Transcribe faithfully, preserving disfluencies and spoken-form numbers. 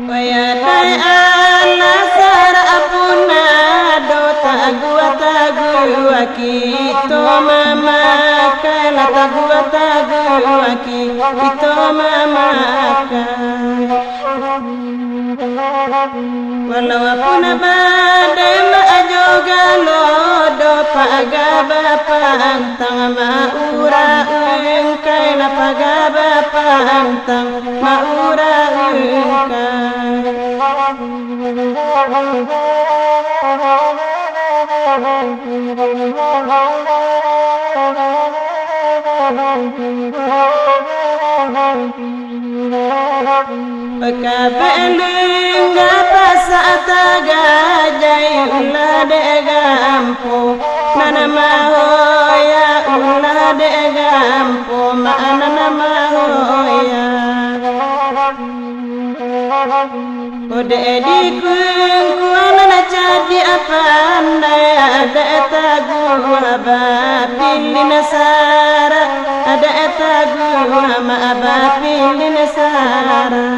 Wayah dai alah sarak punah, do taguah-taguah kito mamakai, lah taguah-taguah kito mamakai. Walaupun badai mak jo galo, do paga bapantang, mak urang ungkai, lah paga bapantang, mak urang ungkai. Pakabek lingga pasak tagajai, ulah dek gampo, mana mahoya, ulah dek gampo, mana mahoya. Odeh di kungkuan nan cadiak pandai, adak taguah bapilin sara, adak taguah ma bapilin sara.